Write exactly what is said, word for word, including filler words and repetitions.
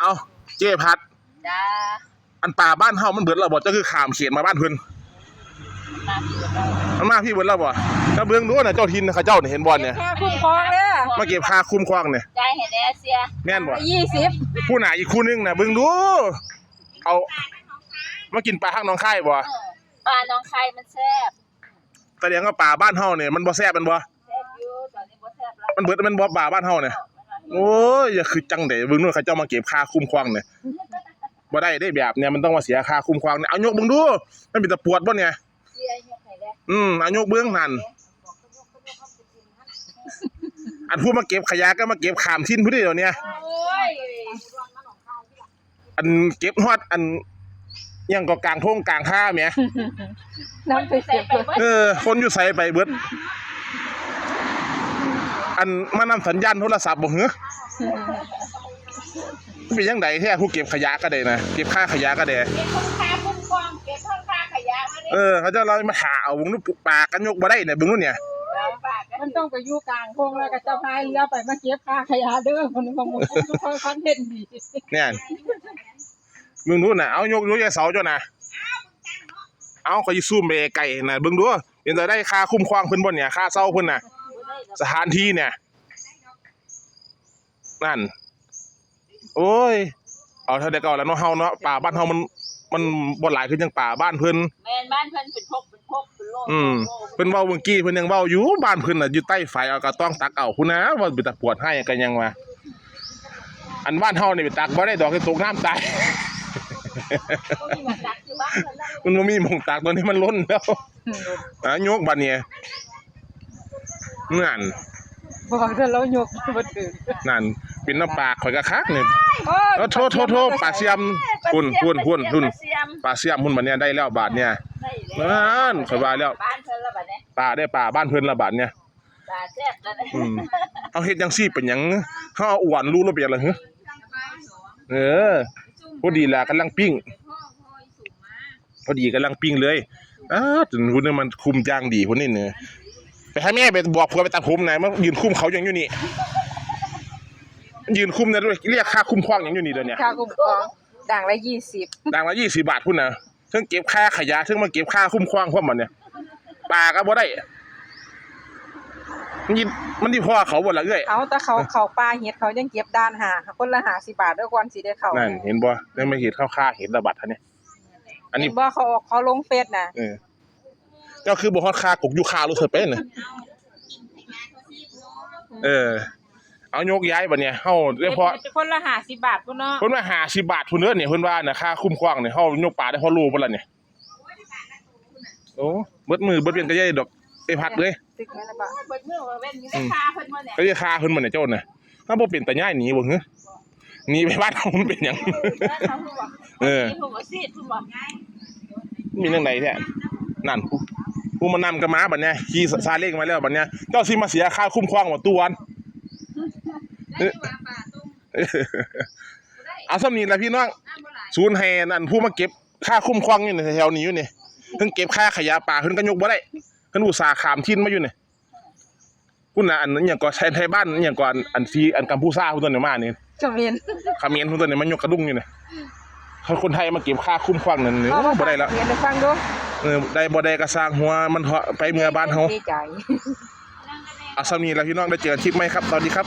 เอ้า เจ๊พัด จ้า อันป่าบ้านเฮามันเบิดแล้วบ่ เจ้าคือข้ามเขตมาบ้านเพิ่น มาพี่เบิดแล้ว มันมาพี่เบิดแล้วบ่ เจ้าเบิ่งดูน่ะ เจ้าถิ่นเขาเจ้านี่เห็นบ่เนี่ย ค่าคุ้มครองเด้อ มาเก็บค่าคุ้มครองเนี่ย จ่ายให้แน่เสีย แม่นบ่ ยี่สิบ ผู้หน้าอีกคู่หนึ่งน่ะ เบิ่งดู เอา มากินปลาทางหนองคายบ่ เออ ปลาหนองคายมันแซ่บ แสดงว่าปลาบ้านเฮาเนี่ยมันบ่แซ่บแม่นบ่ แซ่บอยู่ ตอนนี้บ่แซ่บแล้ว มันเบิดแม่นบ่ปลาบ้านเฮาเนี่ย โอ้ย อย่าคือจังได๋ เบิ่งนู่นเขาเจ้ามาเก็บค่าคุ้มครองเนี่ย บ่ได้เด้ แบบเนี่ยมันต้องมาเสียค่าคุ้มครองเนี่ย เอายกเบิ่งดู มันเป็นตาปวดบ่เนี่ย เสียยกให้แล้ว อืม เอายกเบิ่งนั่น อันผู้มาเก็บขยะก็มาเก็บข้ามถิ่นผู้เดียวเนี่ย โอ้ย อันเก็บฮอดอันหยังก็กลางท่งกลางท่าแหม นำไปเก็บเบิด เออ คนอยู่ไสไปเบิด อันมานำสัญญาณโทรศัพท์บ่หือ เป็นจั่งใดแท้ ผู้เก็บขยะก็ได้นะ เก็บค่าขยะก็ได้ เก็บทั้งค่าคุ้มครอง เก็บทั้งค่าขยะมาดิ เออ เขาเจ้าเรามาหาเอาเบิ่งดู ปลาก็ยกบ่ได้เนี่ย เบิ่งดูเนี่ย ปลาก็ มันต้องไปอยู่กลางท่งแล้วก็เจ้าพายเรือไปมาเก็บค่าขยะเด้อ คนนี้ของหมู่ทุกคนคอนเทนต์ดี เนี่ย เบิ่งดูน่ะ เอายก ยกยายเสาเจ้าน่ะ เอา ข้อยสิซูมไปไกลๆน่ะ เบิ่งดู เป็นตาได้ค่าคุ้มครองเพิ่นบ่เนี่ย ค่าเช่าเพิ่นน่ะ สถานที่เนี่ย นั่น โอ้ย เอาเท่าใดก็เอาล่ะเนาะ เฮาเนาะ ปลาบ้านเฮามัน มันบ่หลายคือจั่งปลาบ้านเพิ่น แม่น บ้านเพิ่นเป็นพกเป็นพกเป็นโล อืม โล เพิ่นเว้าเมื่อกี้ เพิ่นยังเว้าอยู่ บ้านเพิ่นน่ะอยู่ใต้ฝาย เอากระต๊องตักเอาพุ้นนะ ว่าเป็นตาปวดให้ก็ยังว่า อันบ้านเฮานี่ไปตักบ่ได้ดอก สิตกน้ำตาย บ่มีหม่องตักคือบ้านเพิ่นละ มันบ่มีหม่องตัก ตอนนี้มันล้นแล้ว อ่ะ ยกบัดนี้ นั่น บอกเธอแล้วยกบ่ถือ นั่น เป็นน้ำปลาข่อยก็คักนี่ โอ้ย โอ้ โทษ โทษ โทษ ปลาเสียม ปลาเสียม พุ้น พุ้น พุ้น พุ้น ปลาเสียม ปลาเสียมพุ้นบัดเนี้ยได้แล้วบาดเนี่ย ได้แล้ว นั่น ข่อยว่าแล้ว บ้านเพิ่นละบาดเนี่ย ปลาได้ปลาบ้านเพิ่นละบาดเนี่ย ปลาแซ่บแล้วเนี่ย อืม เอาเฮ็ดจั่งซี่เป็นหยัง เฮาเอาอ้วนรูดลงไปหยังล่ะหึ เออ พอดีล่ะกำลังปิ้ง พอดีกำลังปิ้งเลย อ้า จนพุ้นนี่มันคุมอย่างดีพุ้นนี่เนี่ย ไปให้แม่ไปบอกผัวไปตัดผมนะ มายืนคุมเขาอย่างอยู่นี่ ยืนคุมนะด้วย เรียกค่าคุ้มครองอย่างอยู่นี่เดี๋ยวเนี้ ค่าคุ้มครอง ด่างละยี่สิบ ด่างละยี่สิบบาทพุ้นนะ เทิงเก็บค่าขยะ เทิงมาเก็บค่าคุ้มครองพร้อมบัดเนี่ย ปลาก็บ่ได้ มันสิ มันสิพ้อเขาบ่ล่ะเอื้อย เอาแต่เขา เขาปลาเห็ดเขายังเก็บด่างห้า คนละห้าสิบบาทเด้อ ก่อนสิได้เข้า นั่น เห็นบ่ ยังมาเห็ดเข้าค่าเห็ดละบาดเท่านี้ อันนี้ เห็นบ่ เขาออก เขาลงเฟซน่ะ เออ เจ้าคือบ่ฮอดค่ากุกอยู่ค่ารู้สึกเป็นน่ะ เออ เอายกย้ายบัดเนี่ย เฮาได้พอ เฮ็ดคนละห้าสิบบาทพุ้นเนาะ เพิ่นว่าห้าสิบบาทพุ้นเด้อเนี่ย เพิ่นว่าน่ะ ค่าคุ้มครองเนี่ย เฮายกปลาได้พอโลพุ้นละเนี่ย โอ้ เบิดมื้อเบิดเวียนก็ย้ายดอก ไปพักเลย ตึกนั่นน่ะบ่ เบิดมื้อเว้นอยู่ในค่าเพิ่นบ่เนี่ย ก็ได้ค่าเพิ่นบ่เนี่ยเจ้าน่ะ ถ้าบ่เป็นตาย้ายหนีบ่หือ หนีไปบ้านเฮามันเป็นหยัง เออ มีจั่งใดแท้ นั่น ผู้ ผู้มานำก็มาบัดเนี้ย ขี่ซาเล้งมาแล้วบัดเนี้ย เจ้าสิมาเสียค่าคุ้มครองบ่ ตวน เออ เอาส่ำนี้ล่ะพี่น้อง ศูนย์ให้นั่นผู้มาเก็บค่าคุ้มครองอยู่นี่ แถวนี้อยู่นี่ เพิ่นเก็บค่าขยะปลา เพิ่นก็ยกบ่ได้ เพิ่นอุตส่าห์ข้ามถิ่นมาอยู่นี่ พุ้นน่ะ อันอิหยังก็ไทย ไทยบ้านอิหยังก็อัน อันซี อันกัมพูชาพุ้นตัวนี้มานี่ เขมร เขมรพุ้นตัวนี้มายกกระดุงอยู่นี่ เขาคนไทยมาเก็บค่าคุ้มครองนั่นนี่ เอามา โอ้ บ่ได้แล้ว เขมรให้ฟังดู เออ ได้บ่ได้ก็ซ่างหัวมันเถาะ ไปเมือบ้านเฮา ดีใจ เอาส่ำนี้ล่ะพี่น้อง ได้เจอกันคลิปใหม่ครับ สวัสดีครับ